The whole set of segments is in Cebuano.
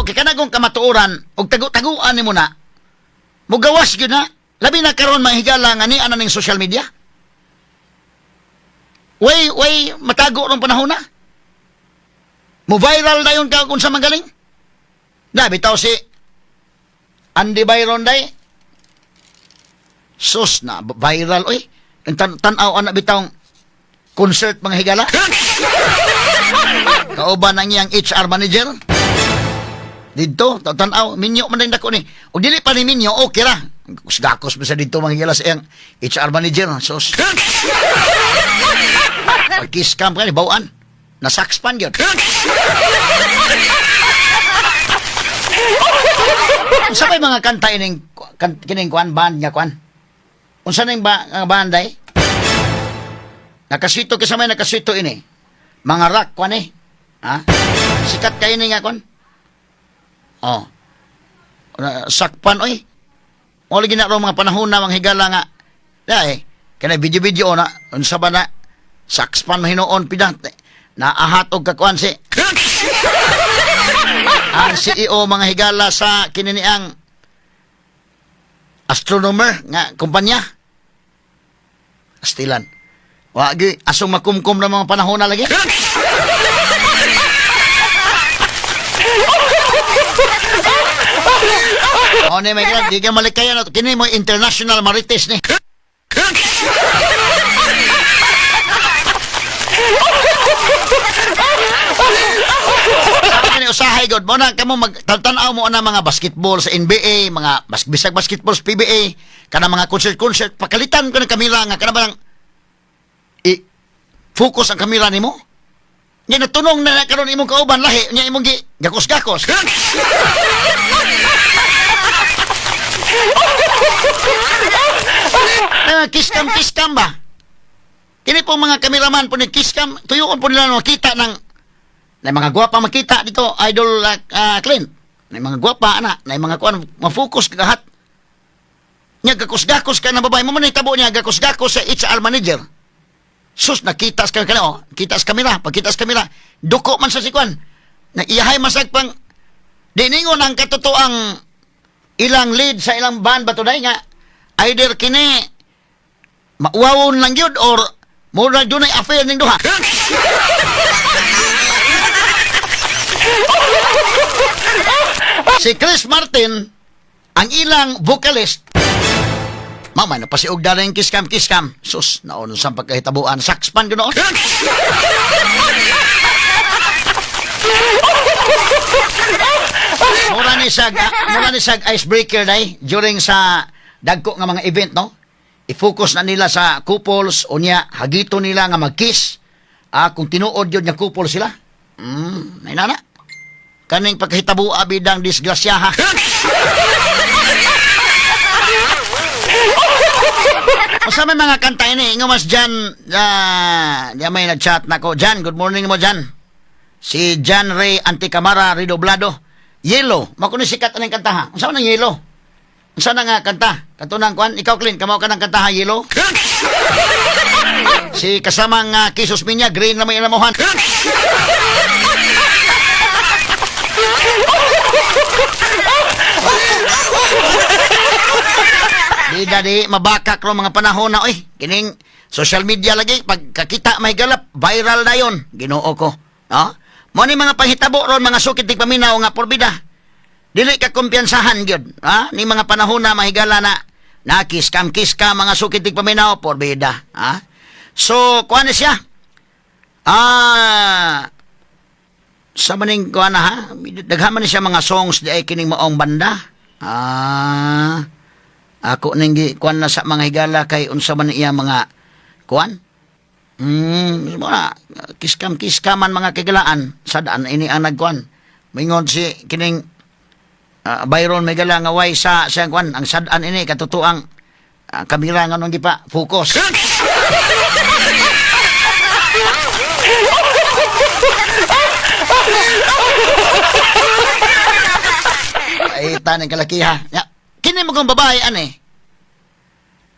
Kay kanagong kamatuoran og tago-taguan nimo na, mugawas gyud na. Labi na karon, mga higala, nga ni ana ning social media. Way way matago rong panahon na. Mo viral dayon ka kung sa magaling. Da bitaw si Andy Byron day. Sus na viral oy. Ang tan-aw ana bitawng concert, mga higala. Kauban ang iyang HR manager. Didto, tan-aw, minyo man din dako ni. Og dili pa ni minyo, okay ra. Gakos ba sa didto, mga higala, sa iyang HR manager. Sus. Pag-kiss cam ka ni bawaan. Nasakspan gyud. Unsa may mga kanta ining kining kuan band nga kuan? Unsa ning ba nga band ay? Nakasito kisa may nakasito ini. Mga rock kuan eh. Ha? Sikat kayo ni nga kuan. Oh. Sakpan oy. Mo lagi na mga panahon na mga higala nga. Dai, kana video-video na unsa ba na sakspan mahinuon pida naahat og kakuan si ang CEO, mga higala, sa kininiang astronomer nga kumpanya. Astilan. Wagi asong makumkum na mga panahon na lagi. O ni may di ka malikayan. Kini mo international marites ni. Sabi ni usahay god mo na kamo magtantanaw mo na mga basketball sa NBA, mga bisag basketball sa PBA, kana mga concert-concert, pakalitan ko ng kamera nga kana bang i focus ang kamera nimo. Nya natunong na karon imong kauban lahi, nya imong gi gakos-gakos. Ah, kiss cam, kiss cam ba? Kini po mga kameraman po ni kiss cam, tuyuon po nila makita ng na mga gwapa makita dito, Idol Clint. Na mga gwapa ana, na mga kuan ma-focus ka lahat. Nya gakos-gakos ka na babae mo man tabo niya gakos-gakos sa HR manager. Sus, nakita sa kamera, oh, kita sa kamera, pagkita sa kamera, duko man sa sikwan. Na iyahay masag pang diningon ang katotoang ilang lead sa ilang band ba today nga either kini mauwawon lang yun or mura dunay affair ning duha. Si Chris Martin, ang ilang vocalist, mama, napasiog na rin kiss cam, kiss cam. Sus, naon sa pagkahitabuan. Sakspan ganoon. Mura ni sag icebreaker day during sa dagko nga mga event, no? I-focus na nila sa couples unya hagito nila nga mag-kiss. Ah, kung tinuod yun nga couple sila. Nay nana. Kaning pagkahitabo bidang disgrasya ha. Basta may mga kanta ini, ingo mas dyan, di may nag-chat na ko. Jan, good morning mo dyan. Si John Ray Anticamara Redoblado. Yellow. Mako ni sikat anong kanta ha. Unsa man ang Yellow? Unsa na nga kanta? Katunang kuan, ikaw Clint, kamo ka ng kanta ha, Yellow? Si kasamang Kisos Minya, green na may inamuhan. Di dadi mabakak ro mga panahon na oy. Kining social media lagi pagkakita may galap viral na yon. Ginoo ko. No? Mo ni mga panghitabo ron mga sukit di paminaw nga porbida. Dili ka kumpiyansahan gyud, ha? Ni mga panahon na mahigala na nakis kam kiss ka mga sukit di paminaw porbida, ha? So kuan siya. Ah, sa maning kuan na ha, daghan man ni siya mga songs di ay kining maong banda. Ah, ako ning gi kuan na sa mga higala kay unsa man iya mga kuan. Mo na kiskam kiskaman mga kigalaan sa daan ini ang nagkuan. Mingon si kining Byron may gala nga way sa sa kuan ang sad-an ini katotoang kamera nga nung gipa focus. Ay taning kalakiha. Ya, kini mo kong babae ani.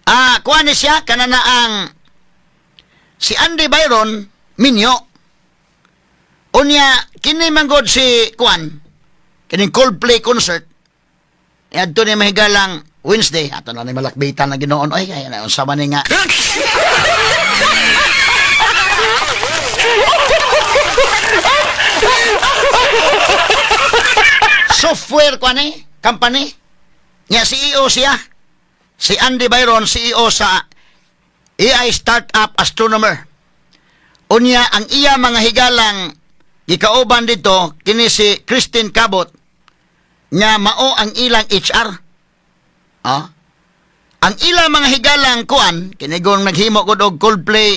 Ah, kuan ni siya kana na ang si Andy Byron minyo. Unya kini man gud si kuan. Kining Coldplay concert adto ni mahigalang Wednesday ato na ni malakbitan na Ginoon ay ay unsa man ni nga. Software ko ani company nga CEO siya, si Andy Byron, CEO sa AI startup Astronomer. Unya ang iya mga higalang gikauban dito kini si Christine Cabot nga mao ang ilang HR. Ah? Ang ilang mga higalang kuan kini gong naghimo gud og Coldplay,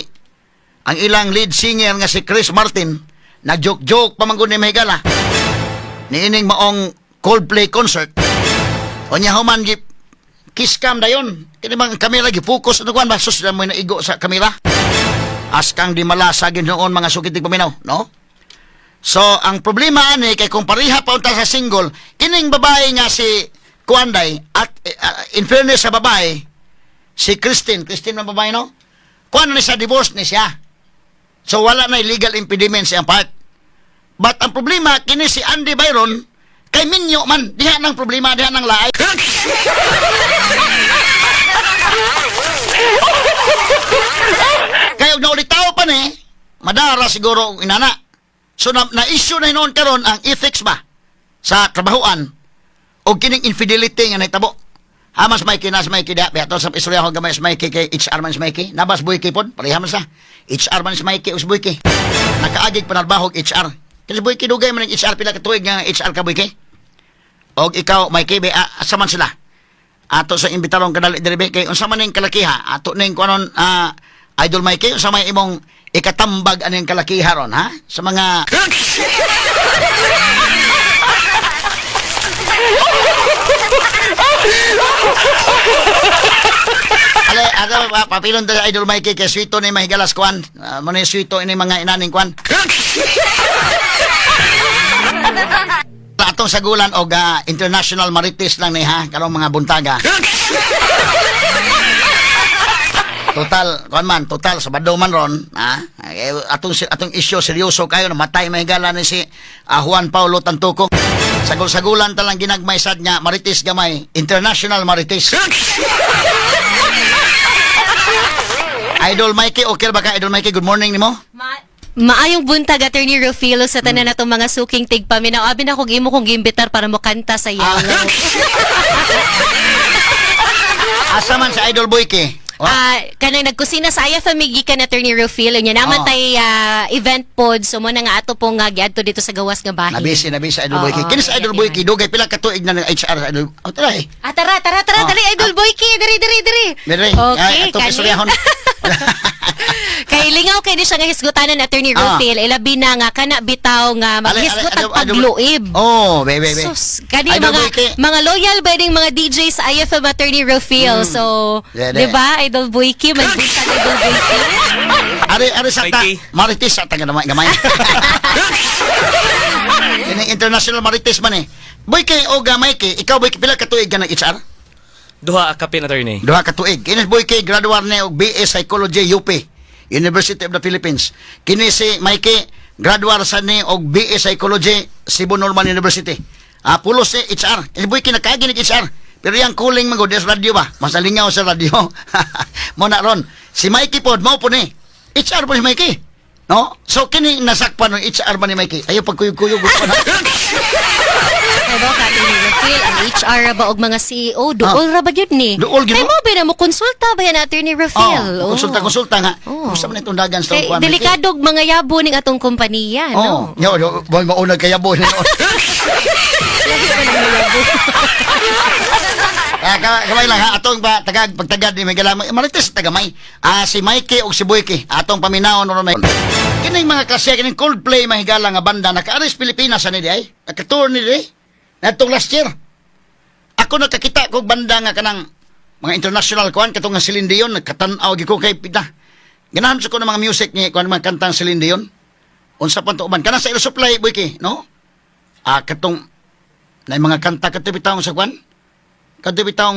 ang ilang lead singer nga si Chris Martin, nag-joke-joke pa man gud ni mahigala niining maong Coldplay concert. Unya human gi kiss cam dayon kini bang kamera gi-focus ano kuan ba, sus mo naigo sa kamera. Askang di malasa ginoon mga sukit paminaw, no? So ang problema ani kay kung pareha pa unta sa single kining babae nga si Kuanday at in fairness sa babae si Christine, Christine man babae, no? Kuan ni sa divorce ni siya. So wala na legal impediment sa iyang part. But ang problema kini si Andy Byron kay minyo man diha nang problema, diha nang laay. Kay og naulitaw pa ni, madara siguro og inana. So na, na-issue na hinuon karon ang ethics ba sa trabahoan o kining infidelity nga nahitabo. Hamas Mikey, nas Mikey diha, biya sa istorya ko gamay sa Mikey kay HR man si Mikey. Nabas Boyke pod, pareha man sa HR man si Mikey us Boyke. Nakaagig panarbahog HR. Kasi Boyke dugay man ang HR, pila ka tuig nga HR ka, Boyke. Og ikaw Mikey be asa man sila. Ato sa imbitarong kadali diri be kay unsa man ning kalakiha ato ning kuanon, Idol Mikey, unsa may imong ikatambag aning kalakiha ron ha sa mga Ale, ato papilon ta sa Idol Mikey kay swito ni mahigalas kuan. Mo ni swito ini mga inaning kuan. Atong sagulan og international marites lang ni ha karong mga buntaga. Total, kuan man, total Sabado man ron, ha? Eh, atong atong isyu seryoso kayo, namatay mahigala ni si Juan Paulo Tantoco. Sagol-sagulan ta lang ginagmay sad nga marites gamay, international marites. Idol Mikey, okay ba ka, Idol Mikey? Good morning nimo. Maayong buntag, Attorney Rufilo, sa tanan natong mga suking tigpaminaw. Abi na kog imo kong giimbitar para mo kanta sa Yellow. Asa man sa Idol Boyke? Oh, Kanang nagkusina sa Aya Family gikan, Attorney Rufilo nya naman tay event pod, so mo na nga ato pong nga giadto dito sa gawas nga bahin. Nabisi, nabisi Idol Oo, Boyke. Kini sa Idol ganyan. Boyke, dugay pila ka tuig na ng HR sa Idol. Oh, tara eh. Ah, tara, tara, tara, dali, Idol Boyke, diri, diri, diri. Diri. Okay, Ay, atong kani. istoryahon. Kay lingaw kay ni siya nga hisgutanan, Attorney Rufil, ilabi na nga kana bitaw nga maghisgot Ale, ang pagluib. Oh, be, be, be. Sus, kani Idol mga Boyke. mga loyal ba ning mga DJ sa IFM, Attorney Rufil. So, Yeah, 'di ba, Idol Boyke, may buntag, Idol Boyke. Ari, ari sa ta, Mikey. marites sa ta gamay, gamay. Kini international marites man eh. Boyke o gamay ke, ikaw Boyke pila ka tuig ka ng HR? Duha kapin, attorney. Duha ka tuig. Kini Boyke graduar ni og BA Psychology UP, University of the Philippines. Kini si Mikey graduar sa ni og BA Psychology Cebu Norman University. Ah, pulos si HR. Kini Boyke nakaagi ni HR. Pero yang cooling man gud sa radyo ba? Mas nalingaw sa radyo. Mo na ron. Si Mikey pod mao po ni. HR po si Mikey. No? So kini nasakpan ng HR ba ni Mikey? Ayo pagkuyog-kuyog ko na. Diba ka, Attorney Rufil, ang HR ra ba og mga CEO, duol ra ba gyud ni? Duol gyud, Kay no? mo ba na mo konsulta ba yan, Attorney Rufil? Oh, konsulta konsulta nga. Oo. Kumusta man itong dagan sa Kay kuan, Mikey? delikadog mga yabo ning atong kompanya, Oh, no? yo, yo, boy maunag kaya boy. Lahi man ang mga yabo. Ah, kamay lang ha, atong ba tagag pagtagad ni Miguel Marites tagamay. Ah, si Mikey ug si Boyke atong paminawon ron may. Kining mga klase kining Coldplay mahigala nga banda nakaaris Pilipinas ani di ay. Nakatour ni di. Natong last year. Ako nakakita kog banda nga kanang mga international kuan katong nga Celine Dion, nagkatan-aw gyud ko kay pita. Ganahan sa ko ng mga music ni kuan mga kantang Celine Dion. Unsa pa to man kanang sa Air Supply Boyke, no? Ah, katong na mga kanta kadto bitawng sa kuan. Kadto bitawng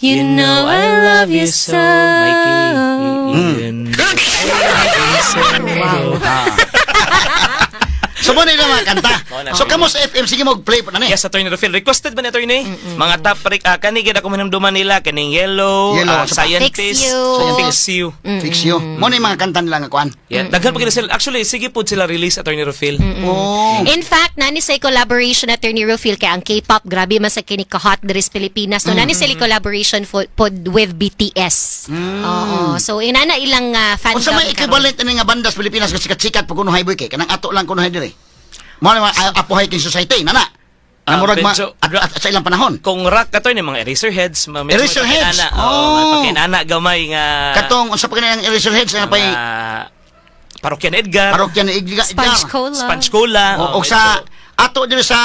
You know I love you so. Mikey. You know I love you so. Wow. So mo na ilang mga kanta. Mo na. So kamo sa FM, sige mo play po na ni. Yes, Attorney Rufil. Requested ba ni Attorney? Mga top kani gid ako minumduman nila kaning Yellow, Yellow, sa pa. Scientist, Fix You. Fix You. Fix You. Mo na yung mga kanta nila nga kuan. Yeah, daghan pa gid sila. Actually, sige pud sila release, Attorney Rufil. Oh. In fact, nani sa collaboration, Attorney Rufil, kay ang K-pop grabe man sa kini ka-hot diri sa Pilipinas. No, nani sila collaboration pod with BTS. Oo. So inana ilang fan Unsa club may karon. equivalent ini nga banda sa Pilipinas nga sikat-sikat pag kuno highway kay kanang ato lang kuno diri. Mo na mga Apo Hiking Society nana. Na murag ma at sa ilang panahon. Kung rock, Attorney, mga Eraserheads, medyo Eraserheads? may pakinana. Oh. Oh, may pakinana gamay nga Katong unsa pa kani ang Eraserheads nga pay mga Parokya ni Edgar, Parokya ni Edgar. Sponge Cola. Sponge Cola. O, Oh, og sa ato diri sa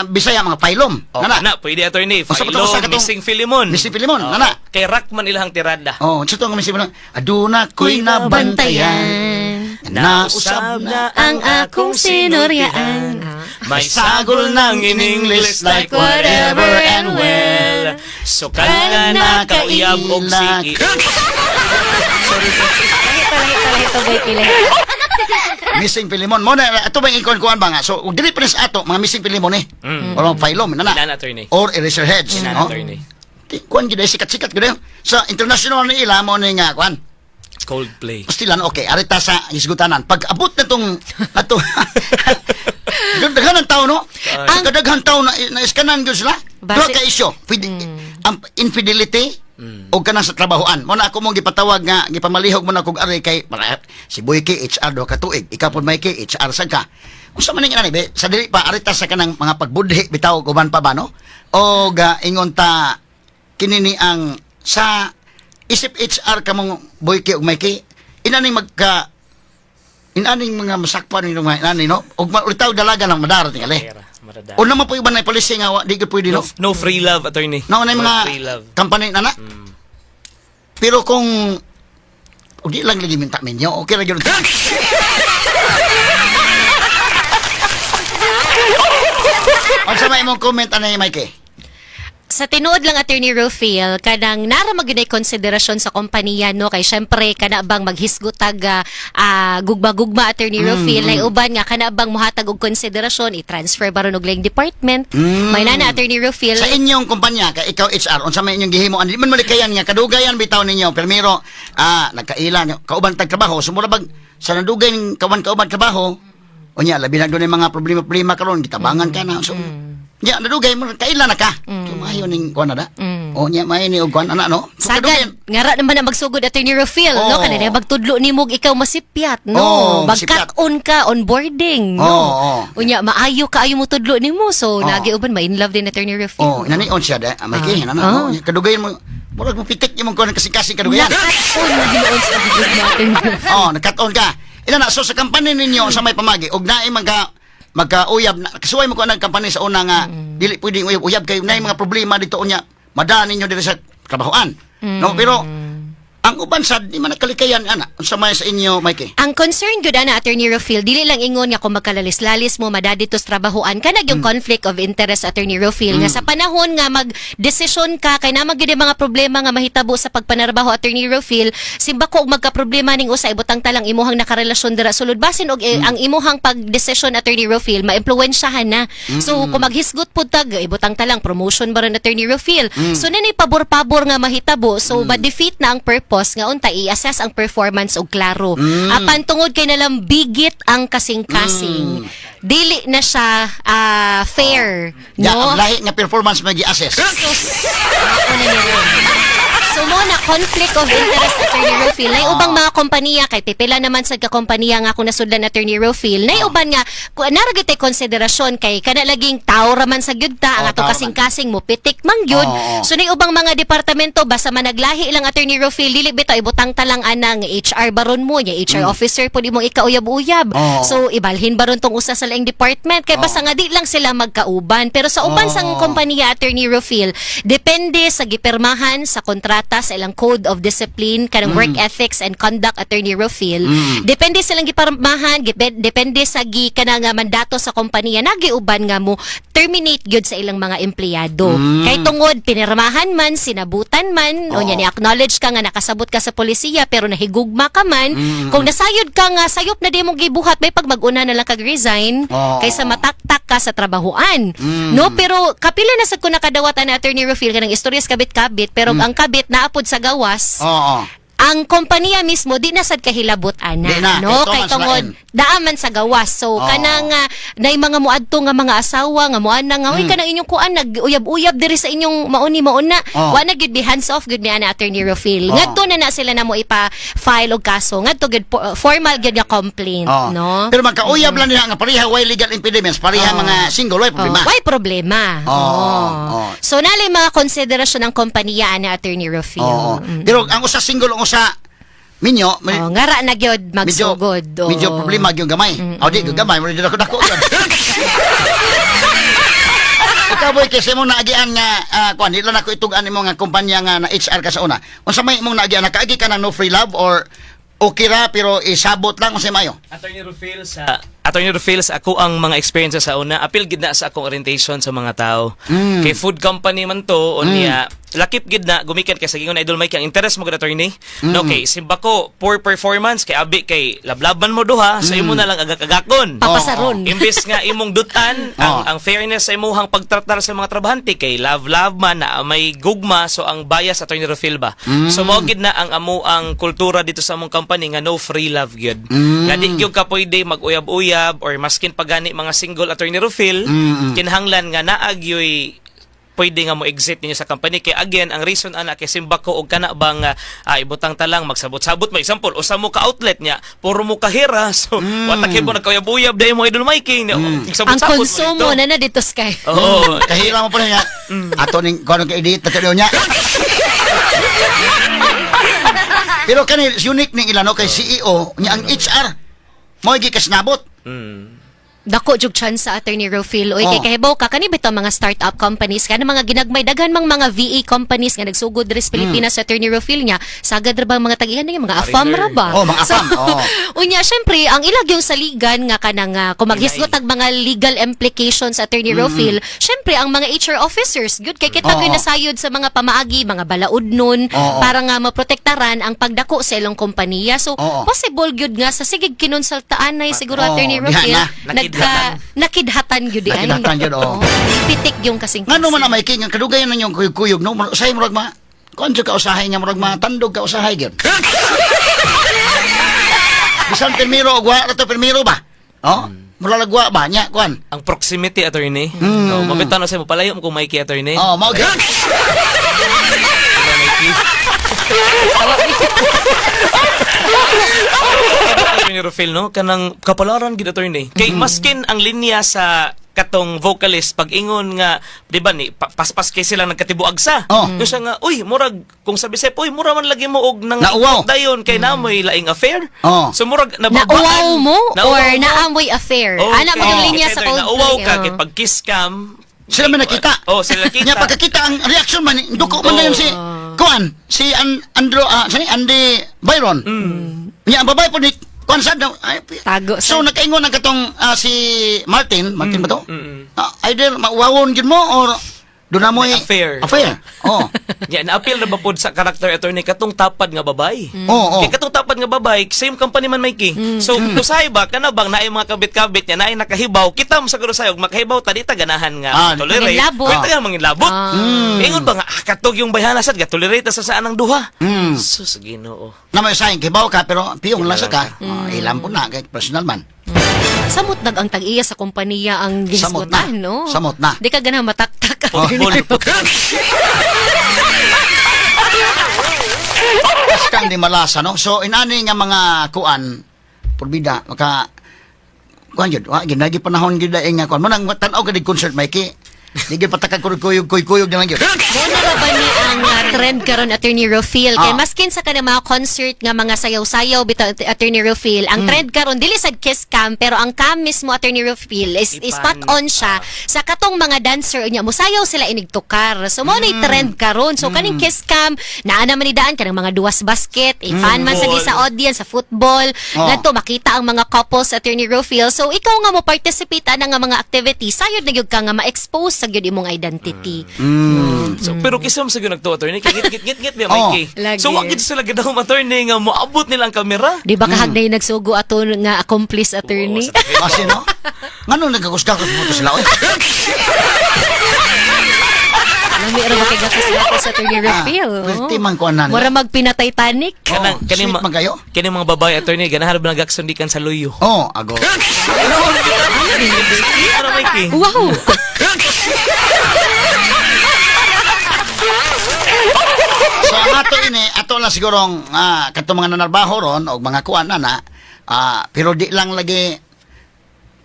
Bisaya mga Phylum. Oh, Nana. na, pwede, Attorney. Unsa pa to, Philo, usa katong- Missing Philemon. Missing Philemon, Oh, nana. kay rock man ilahang tirada. Oh, unsa to nga missing Philemon? Aduna ko'y nabantayan. Nausab na ang akong sinuryaan. May sagol ng in English like whatever and well. So ka na kauyab og CEO. Lahit, lahit, lahit to, boy, kili. Missing Philemon. Mo na ato ba yung ikon kuan ba nga? So ug dili pa ni sa ato mga Missing Philemon eh. Or mga Phylum nana. Inana, Attorney. Or Eraserheads, Inana, no? Attorney. Kuan gid ay sikat-sikat gid. Sa international ni ila mo ni nga kuan. Coldplay. Pastilan, okay, arita sa isgutanan. Pag abot na tong ato daghan ang tao, no? Ang kadaghan tao na naiskanan gyud sila. Duha ka isyo. Ang infidelity o kanang sa trabahoan. Mo na ako mong gipatawag nga gipamalihog mo na kog ari kay para, si Boyke HR 2 ka tuig, ikaw pod Mikey HR sad ka. Unsa man ning ani be? Sa dili pa arita sa kanang mga pagbudhi bitaw uban pa ba, no? O ga ingon ta kini ni ang sa isip HR kamong Boyke ug Mikey inaning magka inaning mga masakpan ninyo mga inani, no, ug ulitaw dalaga ng madara tingali. Pera, marada. O naman po iba na policy nga di gyud pwede, No, no? no free love, Attorney. No, na mga free love. company na na. Pero kung o di lang lagi minta minyo, okay ra gyud. Unsa may imong comment ani, Mikey? Sa tinuod lang, Attorney Rufil, kanang nara magyud konsiderasyon sa kompanya, no, kay syempre kana bang maghisgutag gugma-gugma, Attorney Rufil, nay uban nga kana bang mohatag og konsiderasyon i-transfer baron og laing department. May nana, Attorney Rufil. Sa inyong kumpanya, kay ikaw HR, unsa may inyong gihimo? Di man malikayan nga kadugayan bitaw ninyo, primero nagkaila nyo, kauban tag trabaho, sumura bag sa nadugay ning kawan kauban trabaho, unya labi na doon yung mga problema-problema karon, gitabangan ka na. So, nya nadugay mo kaila na ka. So, maayo ning kuan na da. O nya maayo ni og kuan ana, no. So, Sagad, ngara naman ang magsugod, Attorney Rufil, no? Oo. Kanina magtudlo ni mo ikaw masipyat, no? Oo, masipyat. Magkat-on ka, onboarding, no? Oo, oo. Unya, maayo ka ayo mo tudlo nimo. So, Oo. nagi uban ma in love din, Attorney Rufil. Oh, inanion siya da. May kay ana, Ah. no. Kadugayan mo murag mo pitik imong kuan kasing-kasing kadugayan. Nakat-on na hinuon sa pagigugma, Attorney Rufil. Oh, nagkat-on ka. Ina na, so sa company ninyo sa may pamagi og naay magka magkauyab na kasuway mo ko ang company sa una nga dili pwedeng uyab uyab kay naay mga problema dito unya madaan ninyo diri sa trabahoan. No, pero ang uban sad di man nakalikayan ana. Unsa may sa inyo, Mikey? Ang concern gud ana, Attorney Rufil, dili lang ingon nga kung magkalalis-lalis mo madadito sa trabahoan kana yung conflict of interest, Attorney Rufil, nga sa panahon nga magdesisyon ka kay naa gyud mga problema nga mahitabo sa pagpanarbaho, Attorney Rufil. Simba ko og magka-problema ning usa, ibutang talang imuhang nakarelasyon dira sulod, basin og ang imuhang pagdesisyon, Attorney Rufil, maimpluwensyahan na. So kung maghisgot pud tag ibutang talang promotion ba ron, Attorney Rufil, so nanay pabor-pabor nga mahitabo, so ma-defeat na ang purpose nga unta i-assess ang performance og klaro. Apan tungod kay nalang bigit ang kasing-kasing, dili na siya fair, Ya, no? ang lahi nga performance may gi-assess. Ako na ni Ron. So mo na conflict of interest, Attorney Rufil. Nay ubang mga kompanya kay pipila naman sad ka kompanya nga akong nasudlan, Attorney Rufil. Nay uban nga nara gyud tay konsiderasyon kay kana laging tao ra man sa gyud ta ang Oh, ato tao ra man. kasing-kasing mo pitik man gyud. Oo. So nay ubang mga departamento basta managlahi lang, Attorney Rufil, dili bitaw ibutang talang anang HR baron mo nya HR officer pud imong ikauyab-uyab. Oo. So ibalhin baron tong usa sa laing department kay basta nga di lang sila magkauban. Pero sa uban sang kompanya, Attorney Rufil, depende sa gipirmahan sa kontrata. batas, sa ilang code of discipline, kanang work ethics and conduct, Attorney Rofil. Depende sa ilang giparmahan, depende sa gi kanang mandato sa kompanya, nagiuban nga mo terminate gyud sa ilang mga empleyado. Kay tungod pinirmahan man, sinabutan man, o Oo. nya ni acknowledge ka nga nakasabot ka sa polisiya pero nahigugma ka man, kung nasayod ka nga sayop na di mong gibuhat, may pag mag-una na lang kag resign Oo. kaysa mataktak ka sa trabahoan. No, pero kapila na sad ko nakadawatan na, Attorney Rufil, kanang istorya sa kabit-kabit, pero ang kabit naapod sa gawas. Ang kompanya mismo di na sad kahilabot ana, Di na, no, ito kay man sa tungod lain. naa man sa gawas. So kanang nay mga muadto nga mga asawa nga muana nga, "Uy, kanang inyong kuan nag-uyab-uyab diri sa inyong mauni mauna." Wa na gyud, be hands off gyud ni ana, Attorney Rufil. Ngadto na na sila na mo ipa-file og kaso, ngadto gyud formal gyud nga complaint, no. Pero magkauyab lang nila nga pareha way legal impediments, pareha mga single, way problema. Oh, way problema. Oo. Oo. So nalay mga konsiderasyon ng kompanya ana, Attorney Rufil. Oo. Pero ang usa single, ang usa minyo, Oh, ngara na gyud medyo magsugod. Oo. medyo problema gyud gamay. Oh, di gyud gamay, medyo dako dako gyud. Ikaw, boy, kasi mo naagian nga kuan, di lang ako itugan nimo nga kumpanya nga na HR ka sa una. Unsa may imong naagian, nakaagi ka ng no free love or okay ra pero isabot lang, unsa mayo? Attorney Rufil, sa ako ang mga experiences sa una, apil gid na sa akong orientation sa mga tao. Kay food company man to, unya lakip gid na gumikan kay sa gingon Idol Mike, ang interest mo gud, attorney. No, kay simba ko poor performance kay abi kay lablaban mo duha sa imo na lang agak-agakon. Papasaron. Imbes nga imong dutan ang ang fairness sa imuhang pagtratar sa mga trabahante kay love love man na may gugma, so ang bias, Attorney Rufil ba. So mao gid na ang amo ang kultura dito sa among company nga no free love gyud. Nga di gyud ka pwede mag-uyab-uyab or maskin pagani mga single, Attorney Rufil, kinahanglan nga naa gyoy pwede nga mo exit ninyo sa company. Kay again, ang reason ana kay simba ko og kana bang ibutang ta lang magsabot-sabot mo, example, usa mo ka outlet niya puro mo kahira, so mm. wa ta kay mo nagkauyab-uyab dahil mo, Idol Mike, Ang sabot-sabot mo konsumo dito. na na dito sky. Oo. Kahira mo pa niya. Ato ning kuan kay edit ato niya. Pero kani unique ning ila, no, kay CEO niya ang HR mo gikasnabot. Dako jug chance sa Attorney Rofil. Oy, kay kahibaw ka kani bitaw mga startup companies kana mga ginagmay, daghan mang mga VA companies nga nagsugod diri sa Pilipinas, Attorney Rofil, nya sagad ra ba ang mga tag-iyan nga mga AFAM ra ba? Oh, mga AFAM, oh. Unya syempre ang ilag yung saligan nga kanang kung maghisgot ang mga legal implications, Attorney Rofil, syempre ang mga HR officers gyud kay kita gyud nasayod sa mga pamaagi, mga balaod nun para nga maprotektaran ang pagdako sa ilang kompanya. So possible gyud nga sa sige kinonsultaan na siguro, Attorney Diha Rofil, na. nagka nakidhatan gyud di ay. Nakidhatan gyud, oo. Pitik yung kasing Ngano man ang may king ang kadugayan ninyo kuyog-kuyog, no, usahay murag ma kuan jud ka usahay nga murag matandog ka usahay gyud. Bisan pirmiro og wa ra to pirmiro ba? Oh, mura lagwa ba nya kuan. Ang proximity, attorney. No, mabitan na sa mo palayo mo kung Mikey, attorney. Oh, mao gyud. Diba, Mikey? Attorney Rufil, no? Kanang kapalaran gid, attorney. Kay maskin ang linya sa katong vocalist pag ingon nga, di ba, ni paspas kay sila nagkatibuag sa. Yung siya nga, uy, murag kung sabi sa, uy, mura man lagi mo og nang Nauwaw. dayon kay namoy laing affair. So murag nababaan. Nauwaw mo Nauwaw or mo. naamoy affair? Okay. Ana mo yung linya It's sa either Coldplay. nauwaw ka kay pag kiss cam. Sila man nakita. Oh, sila nakita. Nya pagkakita ang reaction man duko man na yun si kuan si Andrew, sani Andy Byron. Nya ang babae po ni kuan sad daw, ay, Tago So sad. nakaingon ang katong si Martin, Martin ba to? Either mauwawon gyud mo or doon na mo May affair. Affair. Oh. Yeah, na-appeal na ba pod sa karakter, attorney, katong tapad nga babay? Oo. Kay katong tapad nga babay, same company man, Mikey. So, usahay ba kana bang naay mga kabit-kabit niya, naay nakahibaw, kita mo sa usahay og makahibaw ta di ta ganahan nga tolerate. Manginlabot. Pwede ka manginlabot. Ingon ba nga katog yung bayhana sad ga tolerate ta sa saan ang duha. Sus, Ginoo. Na may usahin, kibaw ka, pero piyong lang sa ka. Oh, ilan po na, kay personal man. Samot nag ang tag-iya sa kompanya ang Samot na. gihisgutan, no? Samot na. Di ka ganahan mataktak. Football. Kang di malasa, no? So, inani nga mga kuan, purbida, maka, kuan yun, wa, gyud, nagi panahon gyud daing nga kuan. Munang tanaw ka di concert, Mikey. Di gyud patakag kuyog kuyog kuyog naman gyud. Mo na ra ba ni ang trend karon, Attorney Rofil? Kay maskin sa kanang mga concert nga mga sayaw-sayaw bitaw, Attorney Rofil, ang trend karon dili sad kiss cam, pero ang cam mismo, Attorney Rofil, is spot Ipan. on siya sa katong mga dancer unya mosayaw sila inigtukar. So mo na trend karon. So kaning kiss cam naa naman ni daan kanang mga duwas basket, ifan man sa di sa audience sa football, ngadto makita ang mga couples, Attorney Rofil. So ikaw nga mo participate ana nga mga activity, sayod na gyud ka nga ma-expose sa gyud imong identity. So, pero kisa mo sa gyud nagtuo, attorney, kay ngit ngit ngit ngit biya, Oh. Mikey. Lagi. So wa gid sila gidahom, attorney, nga moabot nila ang kamera. Di ba kahagnay nagsugo ato nga accomplice, attorney? Oo, sa Kasi no? Ngano nagkakusgakos mo to sila oy? Lami ra ba kay gatos-gatos, Attorney Rofil? Pwerte man ko anan. Mura magpina-Titanic. Kanang Oh, kaning sweet man kayo. Kaning mga babae, attorney, ganahan ba nagaksundikan sa luyo? Oh, ago. Ano, Mikey? Wow! So ang ato ini, ato lang sigurong katong mga nanarbaho ron og mga kuan na na, pero di lang lagi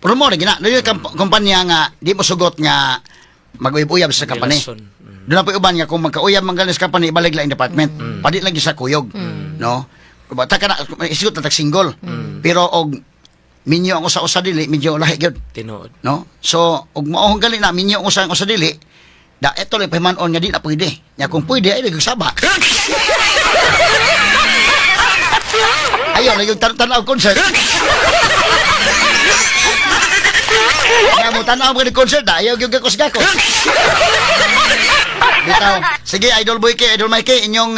rumor gina. Doon yung kumpanya nga di mo sugot nga mag-uyab-uyab sa company. Relasyon. Doon na po uban nga kung magkauyab man galing sa company, ibalik lang yung department. Padi lang gyud sa kuyog, no? Bata ka na isugot na tag single. Pero og minyo ang usa-usa dili, medyo lahi gyud, Tinuod. no? So og maohong gali na minyo ang usa ang usa dili, da eto lang pahiman-on nga di na pwede. Nya kung pwede ay nagsaba. Ayaw na yung tan-tanaw concert. Kaya mo tanaw mo ni concert da, ayaw yung gakos-gakos. Bitaw. Sige, Idol Boyke, Idol Mikey, inyong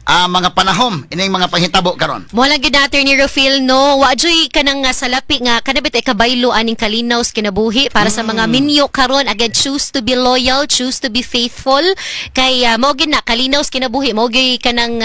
mga panahom, inyong mga panghitabo karon. Mo lang gyud na, Attorney Rofil, no? Wa joy kanang nga salapi nga kanabit ay kabaylo aning kalinaw sa kinabuhi para sa mga minyo karon. Again, choose to be loyal, choose to be faithful kay mao gyud na kalinaw sa kinabuhi, mao gyud kanang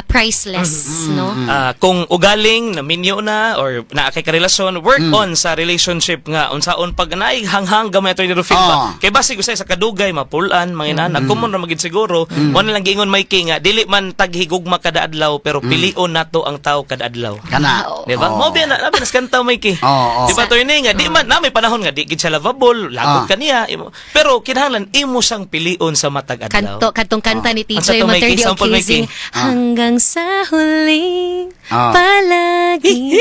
priceless, no? Kung ugaling na minyo na or naa kay karelasyon, work on sa relationship nga unsaon pag naay hanghang gamay, Attorney Rufil ba. Kay basig usay sa kadugay mapulan mga inana, common ra magid siguro. Mo na lang giingon Mikey nga dili man taghigugma kada adlaw, pero pilion nato ang tao kada adlaw. Kana. Di ba? Oo. Mo biya na labi nas kanta, Mikey. Oo. Di ba, attorney, nga di man na may panahon nga di gid siya lovable, lagot ka niya imo. Pero kinahanglan imo siyang pilion sa matag adlaw. Kanto, kantong kanta ni Ang TJ sa to, Mikey? Materdi Sample, Okazing. Mikey. Hanggang sa huli, palagi.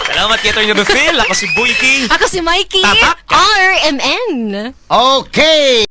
Salamat kay Attorney Rufil. Ako si Boyki. Ako si Mikey. Tatak. RMN. Okay.